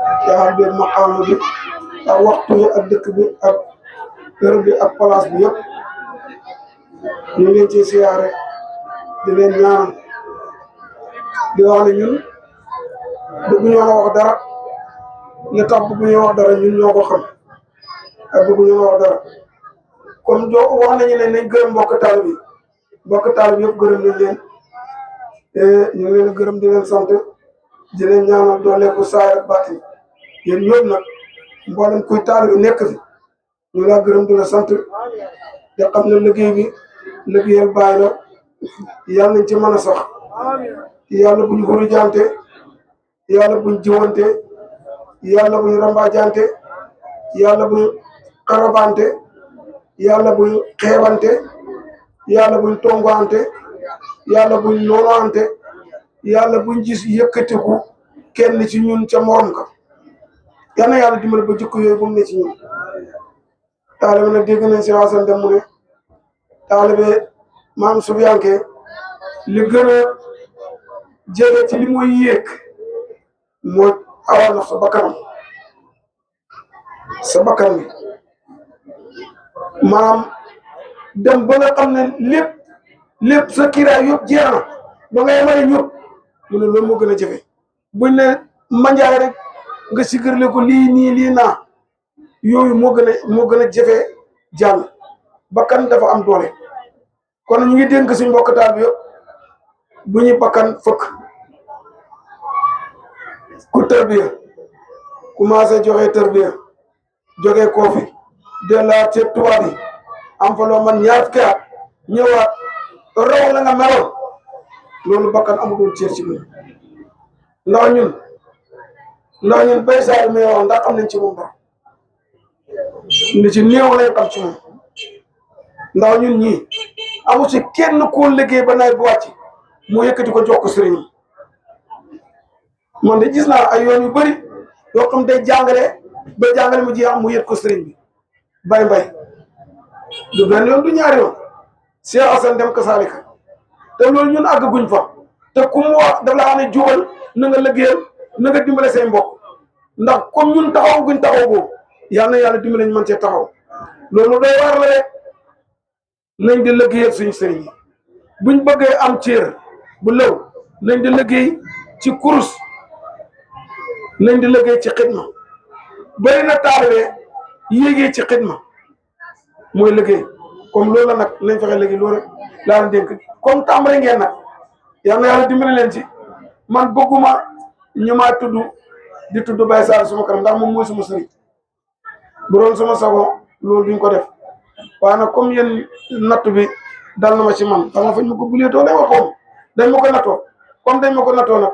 caaxaan bi maqaama bi ak waxtu yi ak dëkk bi ak heure bi ak place bi yëpp ñu leen ci siyaare di leen ñaan di wax ne ñun bëgguñoo wax dara li tax bëgguñoo wax dara ñun ñoo ko xam ak bëgguñoo wax dara comme wax nañu ne nañ gërëm mbokk taalibe yi mbokk taalibe yëpp gërëm nañ leen ñu ngi leen a gërëm di leen sant di leen ñaanal dooleeku saay ak baatin yéen ñëpp nag mboolem kuy taalibe nekk fi ñu laa gërëm di la sant te xam ne liggéey bi liggéeyal Baay la yàlla nañ ci mën a sax yàlla buñ xurujante yàlla buñ jiwante yàlla buñ rambaajante yàlla buñ xarabante yàlla buñ xeebante yàlla buñ tongoante yàlla buñ noonoante yàlla buñ gis yëkkatiku kenn ci ñun ca morom ka yal na yàlla dimbali ba jikko yooyu bu mu ne ci ñun taalibe nag dégg nañ si Hasan Dem mu ne taalibe maam sufiyanke li gën a jege ci li muy yéeg mooy awal na sa bakkan bi maanaam dem ba nga xam ne lépp sa kiraay yëpp jeex na ba ngay may ñëpp mu ne loolu moo gën a jafe buñ ne manjaay rek nga sigërle ko lii nii lii naa yooyu moo gën a jafe jàll bakkan dafa am doole kon ñu ngi dénk suñ mbokk taal bi yëpp bu ñu bakkan fëkk ku tërbiya commencé joxe tërbiya jógee koofi dellaat ci tubaab yi am fa loo man ñaar fukki at ñëwaat raw la nga meloon loolu bakkan amatul cër ci ñun ndax ñun bay saar mi wax ndax am nañ ci moom dara ni ci néew lay xam ci moom ndax ñun ñii amu ci kenn koo liggéey ba nawet bu wàcc mu yëkkati ko jox ko sëriñ man de gis naa ay yoon yu bëri yoo xam day jàngale ba jàngale mu jeex mu yët ko sëriñ bi mbay du benn yoon du ñaari yoon Cheikh Hasan Dem kasaalika te loolu ñun àggaguñ fa te ku mu wax daf la xam ne jubal na nga liggéeyal na nga dimbale say mbokk ndax comme ñun taxaw boobu yal na yàlla dimbale ñu mën cee taxaw loolu day war la rek nañ di liggéeyal suñu sëriñ yi buñ bëggee am cër bu lew nañ di liggéey ci kurus nañ di liggéey ci xidma bëri na taalibe yéegee ci xidma mooy liggéey comme loolu la nag nañ fexe léegi loolu rek laa leen dénk comme tàmbali ngeen nag yal na yàlla dimbali leen ci man bëgguma ñu maa di tudd Baye Sarr suma kanam ndax moom mooy suma sëriñ bu doon suma sago loolu duñ ko def waaye nag comme yéen natt bi dal na ma ci man xam nga fañ ma ko buleetoo day waxoon dañ ma ko nattoo comme dañ ma ko nattoo nag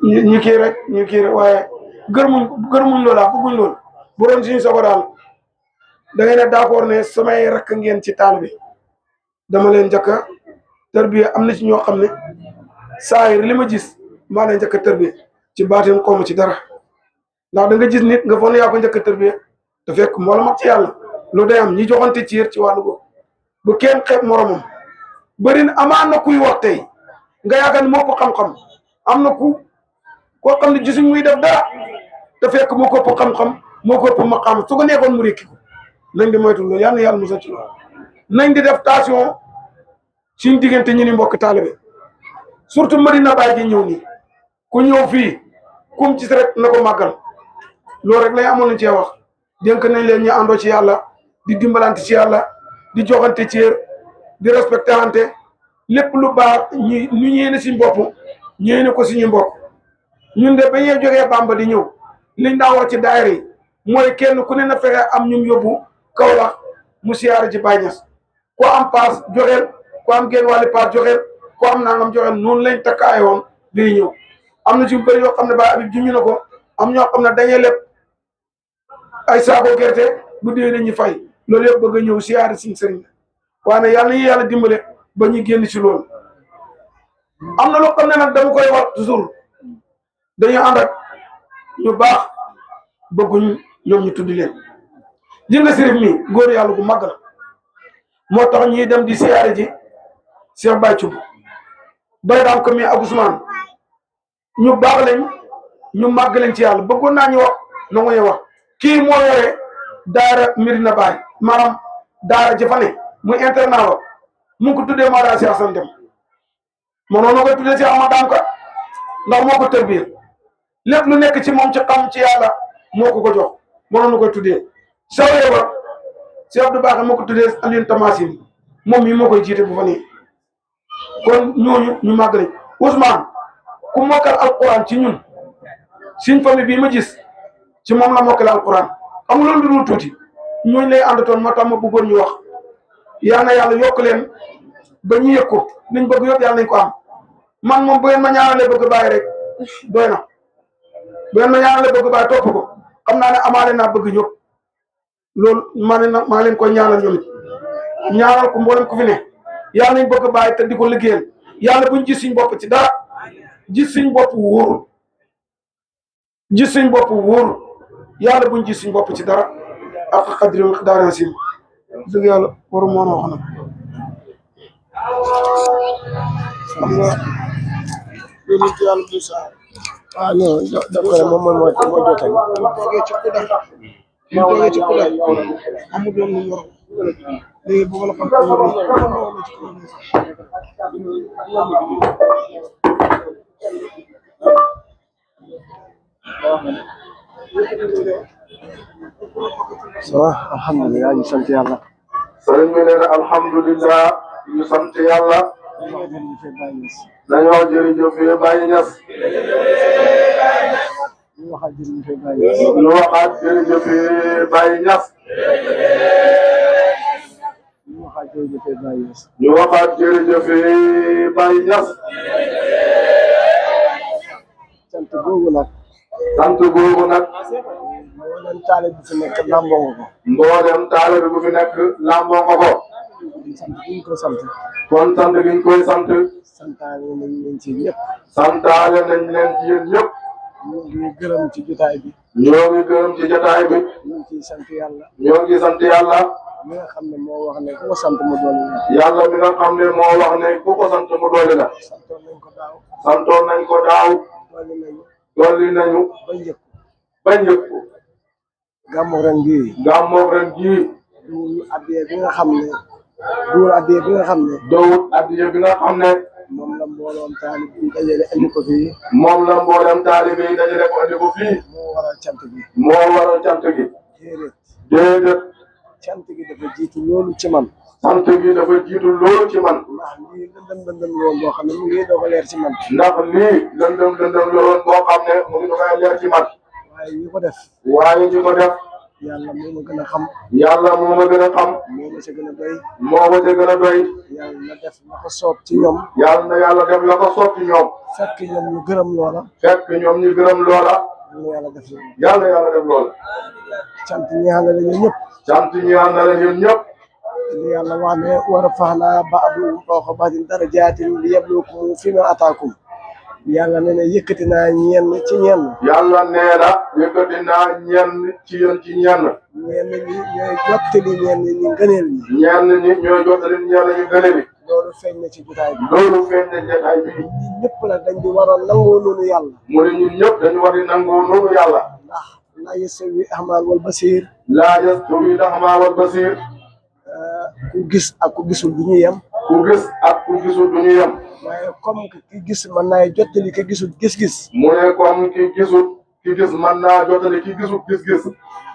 ñu kii rek waaye gërmuñ loolaa bëgguñ loolu bu doon suñu sago daal da ngay ne d'accord ne samay rakk ngeen ci taal bi dama leen njëkk a tërbiya am na ci ñoo xam ne saa yi li ma gis maa leen njëkk a tërbiya ci baateen xawma ci dara ndax da nga gis nit nga foog ne yaa ko njëkk a tërbiya te fekk moo la mag ci yàlla loolu day am ñi joxante ci yër ci wàllu boobu bu kenn xeeb moromam bëri na amaan na kuy wax tey nga yaakaar ne moo ko xam-xam am na koo xam ne gisuñ muy def dara te fekk moo ko ëpp xam-xam moo ko ëpp maqaam su ko nekkoon mu rékki ko nañ di moytu loolu yal na yàlla musal ci loolu nañ di def tension suñ diggante ñu ni mbokk taalibe surtout Medina Baye gi ñëw nii ku ñëw fii kum ci rek na ko màggal loolu rek lay amoon nañ cee wax dénk nañ leen ñu àndoo ci yàlla di dimbalante ci yàlla di joxante ci di respecté ante lépp lu baax ñu ñeene suñ bopp ñeene ko suñu mbokk ñun de ba ñuy jógee Bamba di ñëw liñ daa wax ci daayira yi mooy kenn ku ne na fexe am ñum yóbbu Kaolack mu siyaare ci Baye Niass ko am paas joxeel ko am genn wàlli paas joxeel ko am nangam joxeel noonu lañ takkaay woon di ñëw am na ci bëri yoo xam ne Baye Habib juñu na ko am ñoo xam ne dañuy leb ay saako gerte bu dee ñu fay loolu yëpp bëgg a ñëw siyaare suñu sëriñ waaye nag yàlla nañu yàlla dimbale ba ñu génn ci loolu am na loo xam ne nag dama koy wax toujours dañu ànd ak ñu baax bëgguñ ñoom ñu tuddi leen ji nga sërif mi góor yàlla gu màgg la moo tax ñuy dem di siyaare ji Cheikh Baye Thioub bay daam ko mi ak Ousmane ñu baax lañ ñu màgg leen ci yàlla bëggoon naa ñu wax na nga wax kii moo yore daara Medina Baye maanaam daara jëfane muy internat wa mu ngi ko tuddee Mawlana Cheikh Assane Deme mënoon na koy tuddee si Amadou Ka ndax moo ko tërbiyee lépp lu nekk ci moom ci xam ci yàlla moo ko jox mënoon na koy tuddee sawee ba si Abdou Bakhe moo ko tuddee Alioune Tamasin moom mii moo koy jiite bu fa nii kon ñooñu ñu màgg lañ Ousmane ku mokkal alquran ci ñun suñ famille bii ma gis ci moom la mokkal alquran xam nga loolu lu tuuti ñooñu lay àndatoon moo tax ma bëggoon ñu wax yal na yàlla yokk leen ba ñu yëg ko liñ bëgg yëpp yàlla nañ ko am man moom bu ngeen ma ñaanalee bëgg bàyyi rek doy na bu ngeen ma ñaanalee bëgg bàyyi topp ko xam naa ne amaale naa bëgg ñëpp loolu maa leen koy ñaanal ñoom it ñaanal ko mboolem ku fi ne yàlla nañ bëgg bàyyi te di ko liggéeyal yàlla buñ gis suñ bopp ci dara gis suñ bopp wóorul gis suñ bopp wóorul yàlla buñ gis suñ bopp ci dara ak xadri daara sim dëgg yàlla waru moon wax nag xam nga loolu ci yàlla bu sa non dafa moom moo jotal toogee ci ku def ñu toogee ci ku def amul doon lu yor léegi bu la xam ça va alhamdulilah ñu sant yàlla. sëriñ bi nee na alhamdulilah ñu sant yàlla. dañoo jërëjëf Baye Niass. ñu waxaat jërëjëf Baye Niass. ñu waxaat jërëjëf Baye Niass. ñu waxaat jërëjëf Baye Niass. ñu waxaat jërëjëf Baye Niass. sant googu nag. sant googu nag. mboolem taale bi fi nekk lamboo nga ko. mboolem taale bi bu fi nekk lamboo nga ko. sant gi ñu ko sant. kon sant gi ñu koy sant. santaale nañ leen ci ñëpp. santaale nañ leen ci yéen ñëpp. ñoo ngi gërëm ci jotaay bi. ñoo ngi gërëm ci jotaay bi. ñu ngi ciy sant yàlla. ñoo ngi sant yàlla. mi nga xam ne moo wax ne ku ko sant mu dolli la. yàlla mi nga xam ne moo wax ne ku ko sant mu dolli la. santoon nañ ko daaw. santoon nañ ko daaw. dolli nañu. dolli nañu. ba njëkk. ba njëkk. gàmmu ren gii. gàmmoog ren gii. duwul addiye bi nga xam ne. duwul addiye bi nga xam ne. dowut addiye bi nga xam ne. moom la mbooloom taalib bi dajale indi ko fii. moom la mboolem taalibe yi dajale ko indi ko fii. moo waral cant bi. moo waral cant gi. déedéet. déedéet. cant gi dafa jiitu loolu ci man. sant gi dafa jiitu loolu ci man. ndax lii lëndëm lool boo xam ne mu ngi doog a leer ci man. ndax lii lëndëm la woon boo xam ne mu ngi doog a leer ci man. waaye ñi ko def. waaye ñi ko def. yàlla moo ma gën a xam. yàlla moo ma gën a xam. moo ma ca gën a doy. moo ma ca gën a doy. yàlla na def la ko soob ci ñoom. yàlla na yàlla def la ko soppi ñoom. fekk ñoom ñu gërëm loola. fekk ñoom ñu gërëm loola. yàlla def loolu. yàlla na yàlla def loola. cant ñaan la ñun ñëpp. sant ñaan na leen yéen ñëpp. li yàlla wax ne war a fax naa ba'dukum fawqa ba'din darajaatin li yabluwakum fiimaa ataakum. yàlla nee na yëkkati naa ñenn ci ñenn. yàlla nee na yëkkati naa ñenn ci yéen ci ñenn. ñenn ñi ñooy jottali ñenn ñi ngëneel yi. ñenn ñi ñooy jottali ñenn ñi gëne bi. loolu feeñ na ci jotaay bi. loolu feeñ na jotaay bi. ñun ñëpp nag dañ di war a nangoo noonu yàlla. mu ne ñun ñëpp dañu war di nangoo noonu yàlla. ndax laa yastawi ahmaal wal basiir. laa yastawi al-a'maa wal basiir. ku gis ak ku gisul du ñu yem. ku gis ak ku gisul du ñu yem. waaye comme que ki gis mën naa jottali ki gisul gis-gis. mu ne comme ki gisul ki gis mën naa jottali ki gisul gis-gis.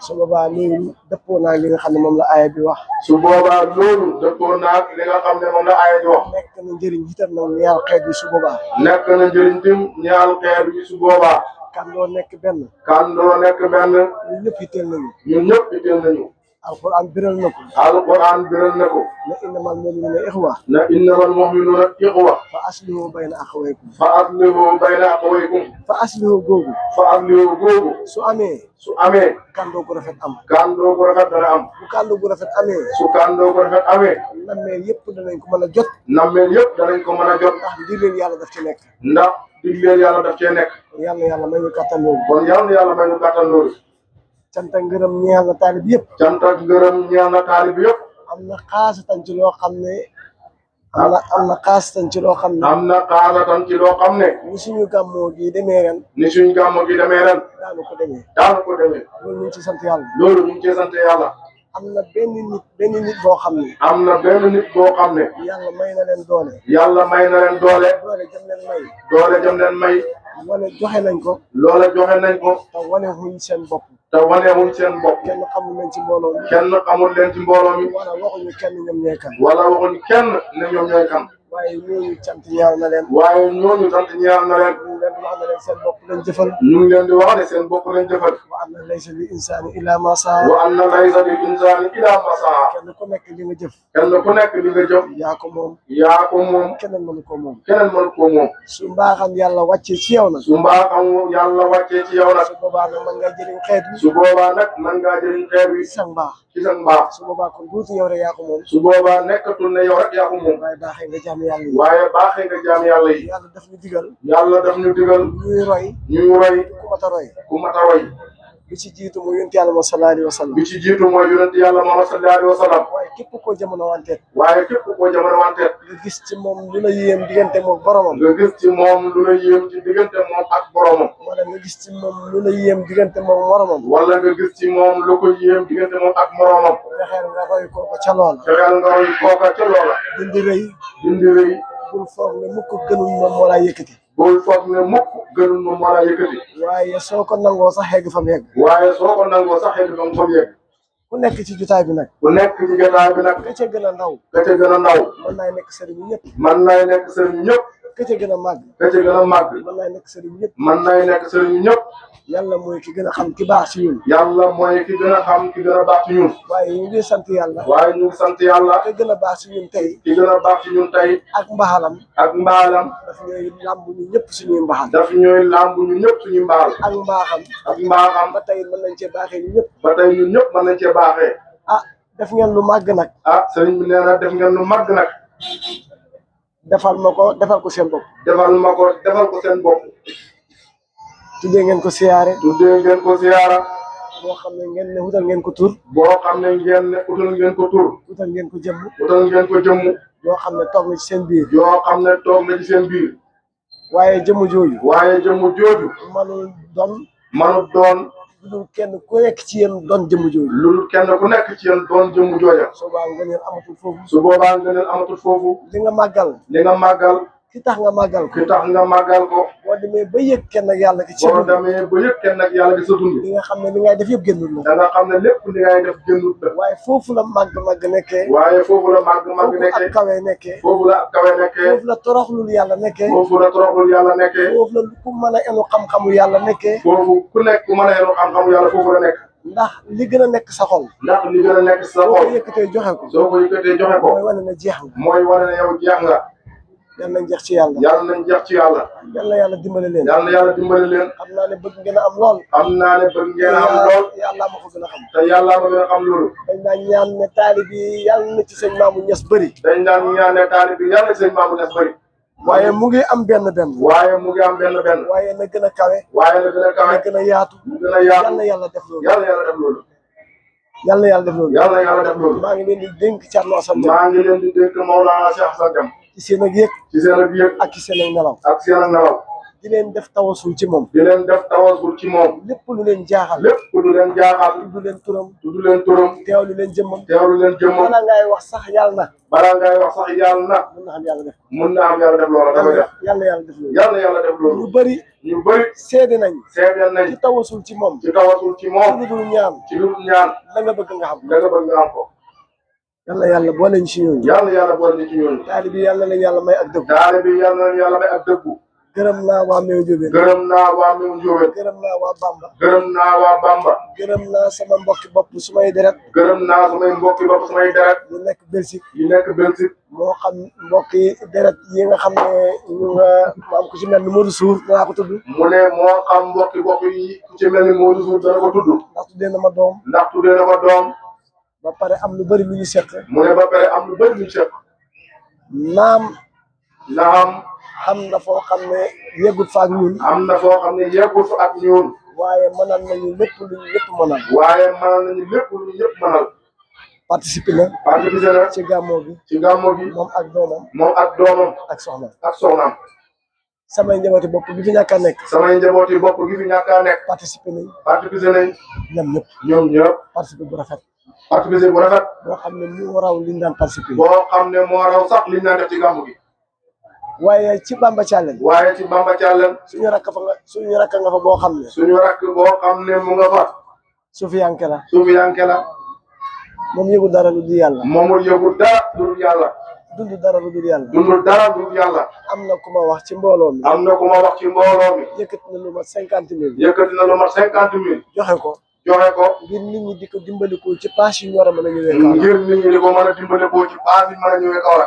su boobaa loolu dëppoo naa li nga xam ne moom la aaya bi wax. su boobaa loolu dëppoo naag li nga xam ne moom la aaya di wax. nekk na njëriñ itam nag ñaar xeet yi su boobaa. nekk na njëriñ tim ñaar xeet yi su boobaa. kan doo nekk benn. kan doo nekk benn. ñun ñëpp yitteel nañu. ñun ñëpp itteel nañu. alquran biral na ko. alquran biral na ko. ne innamal mu'minuuna ixwa. na innamal mu'minuuna ixwa. fa aslihu bayna axawaykum. fa aslihu bayna axawaykum. fa aslihu googu. fa aslihu googu. su amee. su amee. kàndoo gu rafet am. kàndoo gu rafet dana am. bu kàndoo gu rafet amee. su kàndoo gu rafet amee. nammeel yëpp danañ ko mën a jot. nammeel yëpp danañ ko mën a jot. ndax ndigal yàlla daf ci nekk. ndax digleel yàlla daf cee nekk. yàlla may ñu kàttan loolu. kon yàlla may ñu kàttan loolu. cant ak ngërëm ñeel na taalib yëpp. cant ak ngërëm ñeel na taalib yëpp. am na xaasatan ci loo xam ne am na xaasatan ci loo xam ne am na xaasatan ci loo xam ne ni suñu gàmmoo gi demee ren ni suñ gàmmu gi demee ren daanu ko demee daana ko demee loolu ñu ngi ci sant yàlla loolu ñu ngi cee sant yàlla am na benn nit boo xam ne am na benn nit boo xam ne yàlla may na leen doole yàlla may na leen doole doole jëm leen may doole jëm leen may wane joxe nañ ko loola joxe nañ ko te wane wuñ seen bopp te wanewuñ seen bopp kenn xamul leen ci mbooloo mi kenn xamul leen ci mbooloo mi wala waxuñu kenn ñoom ñooy kan wala waxuñ kenn ne ñoom ñooy kan waaye ñooñu cant ñaaw na leen waaye ñooñu sant ñaar na leen ñu leen wax na leen seen bopp lañ jëfal ñu ngi leen di wax ne seen bopp lañ jëfal wa anna laysa lil insaani illa ma saa wa anna laysa lil insaani illa ma saa kenn ku nekk li nga jëf kenn ku nekk li nga jëf yaa ko moom yaa ko moom keneen mënu ko moom keneen mën koo moom su mbaaxam yàlla wàccee ci yow nag su mbaaxam yàlla wàccee ci yow nag su boobaa nag mën nga jëriñ xeet wi su boobaa nag mën ngaa jëriñ xeer wi ci sa mbaax ci sa mbaax su boobaa kon duutu yow rek yaa ko moom su boobaa nekkatul ne yow rek yaa ko moom waaye baaxee nga jaam yàlla yi waaye baaxee nga jaam yàlla yi yàlla daf ñu digal yàlla daf ñu digal ñuy roy ñuy roy ku mat a roy ku mat a roy bi ci jiitu mu yonent yàlla ma sallallahu alayhi wa sallam bi ci jiitu mooy yonent yàlla Muhammad sallallahu alayhi wa sallam waaye képp koo jamono wanteet waaye képp koo jamono wanteet nga gis ci moom lu la yéem diggante moom boromam nga gis ci moom lu la yéem ci diggante moom ak boromam wala nga gis ci moom lu la yéem diggante moom moromam wala nga gis ci moom lu ko yéem diggante moom ak moromam fexeel nga roy kooku ca loola fexeel nga roy kooka ca loola dindi rëy dindi rëy bul foog ne mukk gënul moom moo laa yëkkati bul foog ne mukk gënul moom moo laa yëkkati waaye soo ko nangoo sax xegg fa mu yegg waaye soo ko nangoo sax xëy na fa mu yegg ku nekk ci jotaay bi nag ku nekk ci jotaay bi nag ka ca gën a ndaw ka ca gën a ndaw mën naay nekk sëriñ ñëpp man nay nekk sëriñ ñëpp ka ca gën a màgg ka ca gën a màgg mën naay nekk sëriñ ñëpp man nay nekk sëriñ ñëpp yàlla mooy ki gën a xam ki baax ci ñun yàlla mooy ki gën a xam ki gën a baax ci ñun waaye ñu ngi sant yàlla waaye ñu ngi sant yàlla ka gën a baax ci ñun tey ki gën a baax ci ñun tey ak mbaxalam ak mbaalam daf ñooy làmb ñu ñëpp suñuy mbaxal daf ñooy làmb ñu ñëpp suñu mbaal ak mbaaxam ak mbaaxam ba tey mën nañ cee baaxee ñu ñëpp ba tey ñun ñëpp mën nañ cee baaxee ah def ngeen lu màgg nag ah sëriñ bi nee na def ngeen lu màgg nag defal ma ko defal ko seen bopp defal ko seen bopp tuddee ngeen ko siyaare tuddee ngeen ko siyaara boo xam ne ngeen ne wutal ngeen ko tur boo xam ne ngeen ne utal ngeen ko tur wutal ngeen ko jëmm utal ngeen ko jëmm yoo xam ne toog na ci seen biir yoo xam ne toog na ci seen biir waaye jëmm jooju waaye jëmm jooju manul doon manut doon lu dul kenn ku nekk ci yéen doon jëmm jooju lu kenn ku nekk ci yéen doon jëmm jooja soo baa nga neen amatul foofu su boobaa nga leen amatul foofu li nga màggal li nga màggal ki tax nga màggal ko ki tax nga màggal ko boo demee ba yëg kenn ak yàlla ki ci boo demee ba yëg kenn ak yàlla di sa dund li nga xam ne li ngay def yëpp génnul la da nga xam ne lépp li ngay def génnut la waaye foofu la màgg nekkee waaye foofu la màgg foofu nekkee ak kawe nekkee foofu la ak kawe nekkee foofu la toroxlul yàlla nekkee foofu la toroxlul yàlla nekkee foofu la ku mën a enu xam-xamu yàlla nekkee foofu ku nekk ku mën a yenu xam-xamu yàlla foofu la nekk ndax li gën a nekk sa xol ndax li gën a nekk sa boo ko xol yëkkatee joxe ko soo ko yëkkatee joxe ko mooy wane ne jeex nga mooy wane ne yow jeex nga yal nañ jeex ci yàlla yàlla nañ jeex ci yàlla yal na yàlla dimbale leen yàlla na yàlla dimbali leen xam naa ne bëgg ngeen a am lool xam naa ne bëgg ngeen a am lool yàlla ma ko gën a xam te yàlla ma gën a xam loolu dañ daan ñaan ne taalib yi yàlla na ci sëñ Maamu Ñas bëri dañ daan ñaan ne taalib bi yàlla sëñ Maamu Ñas bëri waaye mu ngi am benn waaye mu ngi am benn waaye na gën a kawe waaye la gën a kawe na gën a yaatu mu gën a yal yaatu na yàlla def loolu yàlla yàlla def loolu yal na yàlla def loolu yàlla yàlla def loolu maa ngi leen di dénk Thierno Assane Deme maa ngi leen di dénk Mawlana Cheikh Assane Deme ci seen ak yëg ci seen ak yëg ak ci seen ak nelaw ak seen ak nelaw di leen def tawasul ci moom di leen def tawasul ci moom lépp lu leen jaaxal lépp lu leen jaaxal tudd leen turam tudd leen turam teewlu leen jëmmam teewlu leen jëmmam wala ngay wax sax yàlla na balaa ngay wax sax yàlla na mën na xam yàlla def mun na am yàlla def loola dafay def yàlla yàlla def loolu yàlla yàlla def loolu lu bëri ñu bëri seede nañ seedeel nañ ci tawasul ci moom ci tawasul ci ci moom lu dul ñaan ci lu ñaan la nga bëgg nga xam da nga bëgg nga am ko yàlla yàlla boole ñu ci ñooñu yàlla yàlla boole ñu ci ñooñu taalibe bi yàlla leen yàlla may ak dëgg daale bi yàlla na yàlla may ak dëggu gërëm naa waa Meew Jóobeen gërëm naa waa Meew Jóobeen gërëm naa waa Bamba gërëm naa waa Bamba gërëm naa sama mbokki bopp sumay deret gërëm naa samay mbokki bopp samay deret yu nekk Belgique yi nekk Belgique moo xam mbokki deret yi nga xam ne ñu nga maam ku ci mel ni Modou Sour danaa ko tudd mu ne moo xam mbokki bopp yi ku ci mel ni Modou Sour dana ko tudd ndax tuddee na ma doom ndax tuddee na ko doom ba pare am lu bëri lu ñu seq mu ne ba pare am lu bëri lu seq naam am na foo xam ne yeggut fa ak ñun am na foo xam ne yeggul fa ak ñun waaye mënal nañu lépp lu ñu lépp mënal waaye mënal nañu lépp lu ñu ñëpp mënal participé na ci gàmmoo gi ci gàmmo gi moom ak doomam moom ak doomam ak soxnaam ak soxnaam. samay njabooti bopp bi fi ñàkk a nekk samay njabooti bopp gi fi ñàkk a nekk participé nañ participé nañ ñoom ñëpp ñoom ñëpp participé bu rafet participé bu rafet boo xam ne mu raw liñ daan participé boo xam ne moo raw sax liñ naan def ci gàmmu gi. waaye ci Bamba Thialène waaye ci Bamba Thialène suñu rakk nga fa boo xam ne suñu rakk boo xam ne mu nga fa sufiyanke la suufiyanke la moom yëgul dara lu dul yàlla moomul yëgul dara lu dul yàlla dund dara lu dul yàlla dundul dara lu dul yàlla. am na ku ma wax ci mbooloo mi am na ku ma wax ci mbooloo mi yëkkati na lu ma 50 000 yëkkati na lu mat 50 000 joxe ko joxe ko ngir nit ñi di ko dimbalikoo ci paas yu war a mën a ñëwee kaw ngir nit ñi di ko mën a dimbale koo ci paas bi mën a ñëwee kaw la.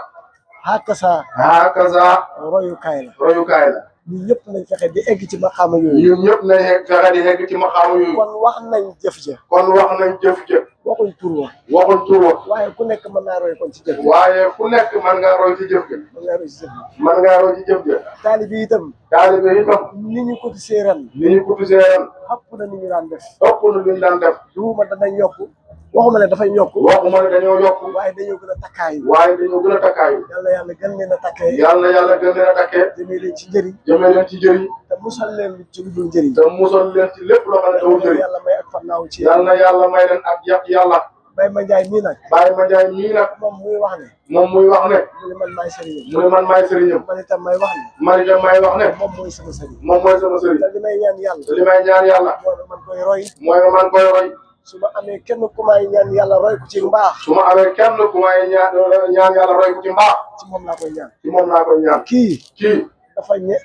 hakaza hakaza royukaay la royukaay la. ñun ñëpp nañ fexe di egg ci maqaama yooyu ñun ñëpp nañ fexe di egg ci maqaama yooyu. kon wax nañ jëf ja kon wax nañ jëf jëf waxuñ tur wa waxuñ tur wa waaye ku nekk mën naa roy kon ci jëf waaye ku nekk mën ngaa roy ci jëf ja mën ngaa roy ci jëf ja mën ngaa roy ci jëf ja. taalibe itam taalibe itam ni ñu ko gisee ren ni ñu ko gisee ren xapp na ni ñu daan def ëpp na li ñu daan def. duuma danañ yokk waxuma ne dafay yokk waxuma ne dañoo yokk waaye dañoo gën a takkaayu waaye dañoo gën a takkaayu. yàlla yàlla gën leen a takkee yàlla yàlla gën leen a takkee jëmee leen ci njëriñ jëmee leen ci njëriñ te musal leen ci lu dul njëriñ te musal leen ci lépp loo xam ne dawul njëriñ. yàlla may ak fannaaw ci yàlla na yàlla may leen ak yàq yàlla. Baye Mandiaye mii nag Baye Mandiaye mii nag moom muy wax ne moom muy wax ne mu ne man maay sëriñam mu ne man maay sëriñam man itam may wax ne man itam may wax ne moom mooy sama sëriñ moom mooy sama sëriñ. te li may ñaan yàlla te li may ñaan yàlla mooy man koy roy mooy nga man koy roy. su ma amee kenn ku may ñaan yàlla roy ko ci mbaax su ma amee kenn ku may ñaan yàlla roy ko ci mbaax ci moom laa koy ñaan ci moom laa koy ñaan. kii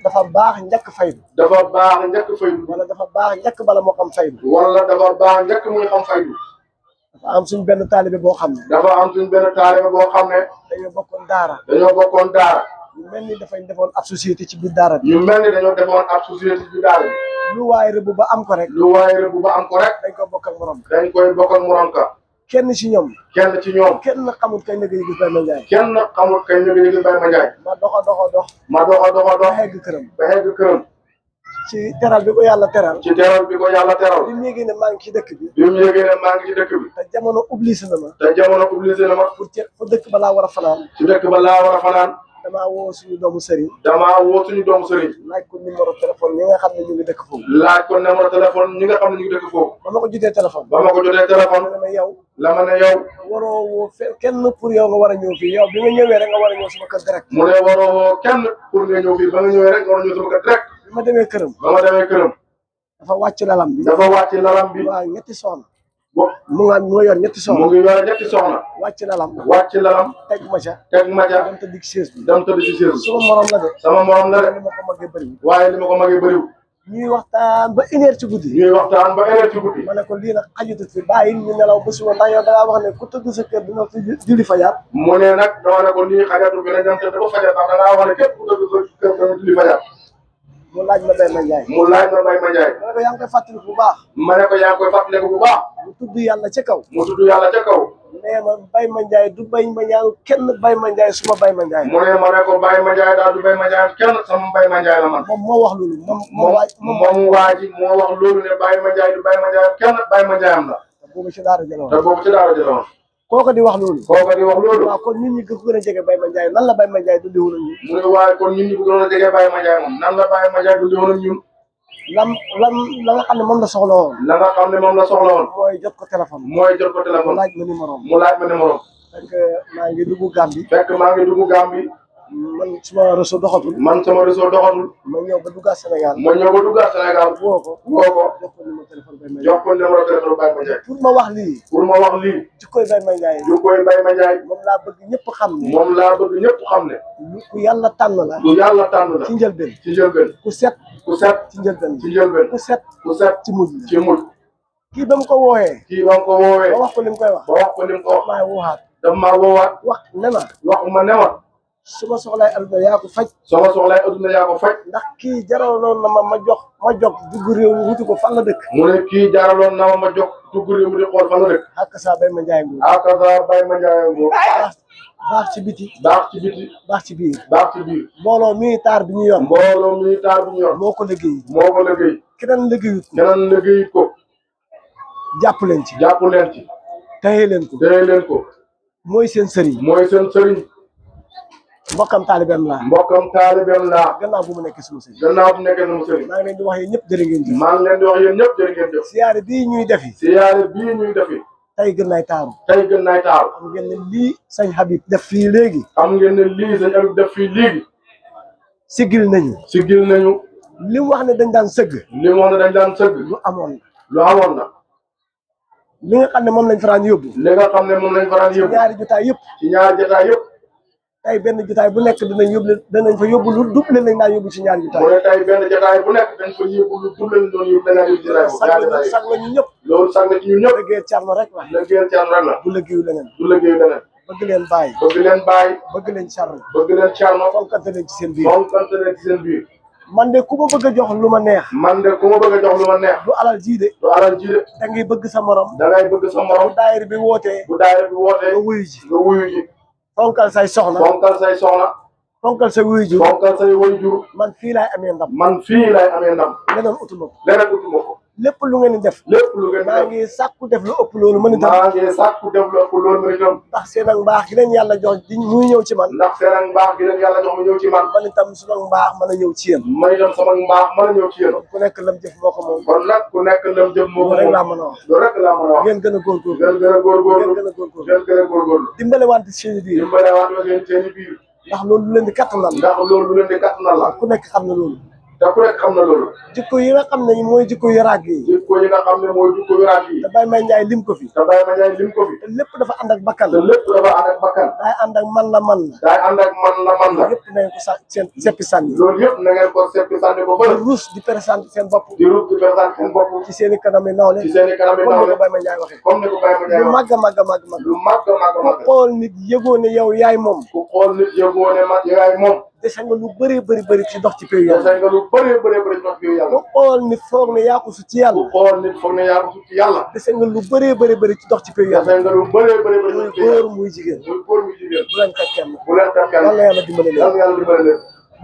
dafa baax njëkk faydu dafa baax njëkk faydu wala dafa baax njëkk bala moo xam faydu wala dafa baax njëkk muy xam faydu. dafa am suñ benn taalibe boo xam ne dafa am suñ benn taalibe boo xam ne dañoo bokkoon daara dañoo bokkoon daara ñu mel ni dafay defoon ab société ci biir daara bi ñu mel ni dañoo defoon ab société ci daara bi. lu waaye rëbb ba am ko rek lu waaye rëbb ba am ko rek dañ ko bokk ak morom dañ koy bokk ak morom ka. kenn ci ñoom kenn ci ñoom kenn xamul kañ la gëj gis Baye Mandiaye kenn xamul kañ la gëj gis Baye Mandiaye ma doxa dox ma doxa ba dox xegg këram ba xegg këram ci teral bi ko yàlla teral ci teral bi ko yàlla teral bi mu yégee ne maa ngi ci dëkk bi bi mu yégee ne maa ngi ci dëkk bi te jamono obligé na ma te jamono obligé na ma fu dëkk ba laa war a fanaan ci dëkk ba laa war a fanaan damaa woo suñu doomu sëriñ damaa woo suñu doomu sëriñ laaj ko numéro téléphone ñi nga xam ne ñu ngi dëkk foofu laaj ko numéro téléphone ñi nga xam ne ñu ngi dëkk foofu ba ma ko jotee téléphone ba ma ko jotee téléphone ma ne yow la ma ne yow waroo woo kenn pour yow nga war a ñëw fii yow bi nga ñëwee rek nga war a ñëw sama kër direct mu ne waroo woo kenn pour nga ñëw fii ba nga ñëwee rek nga war a ñëw sama kër direct bi ma demee këram ba ma demee këram dafa wàcc lalam bi dafa wàcc lalam bi waaw ñetti soxna bo mu nga yor ñetti mu soxna ngi yore ñetti soxna wàcc lalam wàcc lalam teg ma ca teg ma ca dem tëdd ci chaise bi dem tëdd ci chaise suma morom la de sama morom la de li ma ko magee bëri waaye li ma ko magee bëriw ñuy waxtaan ba 1 heure ci guddi ñuy waxtaan ba heure ci guddi ma ne ko lii nag xajutut fi bàyyi ñu nelaw ba suba ndax yow da ngaa wax ne ku tëdd sa kër dina fi julli fajar mu ne nag dama ne ko nii xajatu bi na dem tëdd ba fajar ndax da ngaa wax ne képp ku tëdd sa kër dana julli fajar mu laaj ma Baye Mandiaye mu laaj ma Baye Mandiaye ma ne ko yaa ngi koy fàttali bu baax ma ne ko yaa ngi koy fàttaliku bu baax mu tudd yàlla ca kaw mu tudd yàlla ca kaw nee ma Baye Mandiaye du Baye Mandiaye kenn Baye Mandiaye suma Baye Mandiaye mu ne ma ne ko Baye Mandiaye daal du Baye Mandiaye kenn sama Baye Mandiaye la man moom moo wax loolu moom waa ji moo wax loolu ne Baye Mandiaye du Baye Mandiaye kenn Baye Mandiaye am la boobu ci daara jëloon te boobu ci daara jëloon kooku di wax loolu kooku di wax loolu waaw kon nit ñi gën a jege Baye Mandiaye nan la Baye Mandiaye dundee woon ak ñun mu ne waaye kon ñun ñi bëggoon a jege Baye Mandiaye moom nan la Baye Mandiaye dundee woon ak ñun la nga xam ne moom la soxla woon la nga xam ne moom la soxla woon mooy jot ko téléphone mooy jot ko téléphone laaj ma numéro mu laaj ma numéro fekk maa ngi dugg Gambie fekk maa ngi dugg Gambie man suma réseau doxatul man sama réseau doxatul ma ñëw ba duggaat Sénégal ma ñëw ba duggaat Sénégal woo ko woo ko jox ko numéro téléphone Baye Mandiaye jox ko numéro téléphone Baye Mandiaye pour ma wax lii pour ma wax lii jikkoy Baye Mandiaye ju koy Baye Mandiaye moom laa bëgg ñëpp xam ne moom laa bëgg ñëpp xam ne ku yàlla tànn la ku yàlla tànn la ci njëlbeen ci njëlbeen ku set ku set ci njëlbeen ci njëlbeen ku set ku set ci mujj ci mujj kii ba mu ko wooyee kii ba mu ko woowee ba wax ko li mu koy wax ba wax ko ni mu ko wax maay wooxaat daf maa woowaat wax ne ma wax ma ne ma su ma soxlaay aduna yaa ko faj sama soxlaay adduna yaa ko faj ndax kii jaraloon na ma jox dugg réew mi wuti ko fan la dëkk mu ne kii jaaraloon na ma jox dugg réew mi di xool fan la dëkk ak saa Baye Mandiaye nguur akaza Baye Mandiaye ngoo baax ci biti baax ci biti baax ci biir baax ci biir mbooloo militaire bi ñu yor mbooloo militaire bu ñu yor moo ko liggéey moo ko liggéey keneen liggéeyut keneen liggéeyut ko jàpp leen ci jàpp leen ci taye leen ko téye leen ko mooy seen sëriñ mooy seen sëriñ mbokkam taalibeem laa mbokkam taalibeem laa gannaaw bu mu nekk suñu sëriñ gannaaw bu nekkee sama sëriñ maa ngi leen di wax yéen ñëpp jërë ngeen jëf maa ngi leen di wax yéen ñëpp jërë ngeen jëf siyaare bii ñuy defi siyaare bii ñuy defi tey gën naay taaru tey gën naay taal xam ngeen ne lii sëñ Habib def fii léegi xam ngeen ne lii sëñ Habib def fii léegi siggil nañu siggil nañu li mu wax ne dañ daan sëgg li mu wax ne dañ daan sëgg lu amoon la lu amoon na li nga xam ne moom lañ faraan yóbbu li nga xam ne moom lañ faraan yóbbu ñaari jotaay yëpp ci ñaari jotaay yëpp tey benn jotaay bu nekk danañ fa yóbbu lu double lañ daan yóbbu ci ñaari jotaay mu ne tey benn jotaay bu nekk dañ fa yóbbu lu double lañ doon yóbbu beneen jotaay bu ñaari jotaay sag la ñu ñëpp loolu sax na ci ñun ñëpp liggéey Cerno rek la liggéeyal Cerno rek la du liggéeyu leneen du liggéeyu leneen bëgg leen bàyyi bëgg leen bàyyi bëgg leen Cerno bëgg leen Cerno fonkante leen ci seen biir moom sant leen ci seen biir man de ku ma bëgg a jox lu ma neex man de ku ma bëgg a jox lu ma neex du alal ji de du alal ji de da ngay bëgg sa morom da ngay bëgg sa morom bu daayir bi wootee bu daayira bi wootee nga wuyu ji nga wuyu ji fonkal say soxna fonkal say soxna fonkal sa wuyu ji fonkal say waajur man fii laay amee ndam man fii lay amee ndam leneen utuma ko leneen utuma ko lépp lu ngeen di def lépp lu ngeen maa def ngi sàkku def lu ëpp loolu mën itam maa ngi sàkku développé loolu ma itam ndax seen ak mbaax gi leen yàlla jox di muy ñëw ci man ndax seen ak mbaax gi leen yàlla jox ma ñëw ci man man itam su ak mbaax mën a ñëw ci yéen man itam sama mbaax mën a ñëw ci yéen ku nekk lam jëf moo ko moom kon nag ku nekk lam jëm moo ko loolu rek laa moom mën a wax loolu rek laa mën a wax ngeen gën a góorgóorlu ngeen gën a góorgóorlu ngeen gën a góorgóorlu ngeen gën a góorgóorlu dimbale wante seen biir dimbale waat ma seen i biir ndax loolu lu leen di kattanal ndax loolu lu leen di kattanal la ku nekk xam na loolu te ku nekk xam na loolu jikko yi nga xam ne mooy jikko yu ràgg yi jikko yi nga xam ne mooy jikko yu raat yi te Baye Mbaye Ndiaye lim ko fi te Baye Mandiaye lim ko fi te lépp dafa ànd ak bakkan te lépp dafa ànd ak bakkan daay ànd ak man la daay ànd ak man la yëpp nañ ko seen seppi sànni loolu yëpp na ngeen ko seppi sànni ko di bëri ruus di présenté seen bopp di rut di présenté seen bopp ci seen i kanam yi nawle ci seen i kanam yi comme ni nawle ko Baye Mbaye Ndiaye waxee comme ni ko Baye Mandiaye lu wax màgg a màgg a màgg màgg lu màgg a màgg a ku màgg xool nit yëgoo ne yow yaay moom ku xool nit yëgoo ne ma yaay moom dese nga lu bëree bëri ci dox ci pays yàlla dese nga lu bëree bëri jox yow yàlla ku xool nit foog ne yaa ko su ci ku yàlla xool nit foog ne yaa ko ci yàlla dese nga lu bëree bëri ci dox ci pays yàlla dese nga lu bëree bëri muy jox góor muy jigéen muy góor muy jigéen bu leen kat kenn bu leen kat kenn yàlla yàlla dimbale leen yàlla yàlla dimbale leen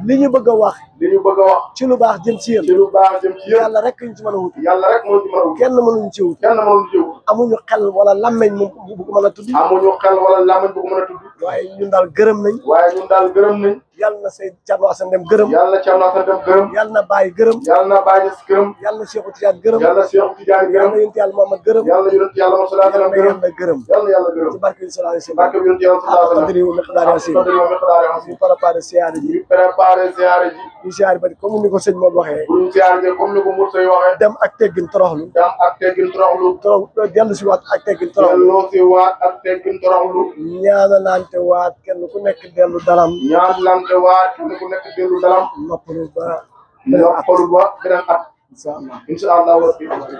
li ñu bëgg a wax li ñu bëgg a wax ci lu baax jëm ci yéen ci lu baax jëm ci yéen yàlla rek ñu ci mën a wut yàlla rek moo ci mën a wut kenn mënuñu ci wut kenn mënul ci wut amuñu xel wala làmmeñ bu ko mën a tudd amuñu xel wala lamañ bu ko mën a tudd waaye ñun daal gërëm nañ waaye ñun daal gërëm nañ yàlla na say Thierno Assane Deme gërëm yàlla Thierno Assane Deme gërëm yàlla na Baye gërëm yàlla na Baye Niass gërëm yàlla na Cheikhou Tidiane gërëm yàlla na Cheikh Tidiane yàlla gërëm na yonent yàlla Muhammad gërëm yàlla yonent yàlla Muhammad sallallahu alayhi wa sallam yàlla gërëm yàlla yàlla gërëm ci barke bi sallallahu alayhi wa sallam barke bi yonent yàlla sallallahu alayhi wa qadri wa miqdaari sallam asiim qadri wa miqdaari asiim ñu préparé siyaare ji ñu préparé ziyaare ji ñu siyaare ba comme ni ko sëñ moom waxee bu ñu ziyaare ji comme ni ko Moussa yi waxee dem ak teggin toroxlu dam ak teggin toroxlu dellu si waat ak teggin toroxlu delloo si waat ak teggin toroxlu ñaanalante waat kenn ku nekk dellu dalam ñaan lante waat kenn ku nekk dellu dalam noppalu ba noppalu ba beneen at incha allah incha allah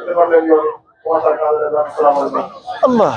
defar leen yoon wa salaamaaleykum Allah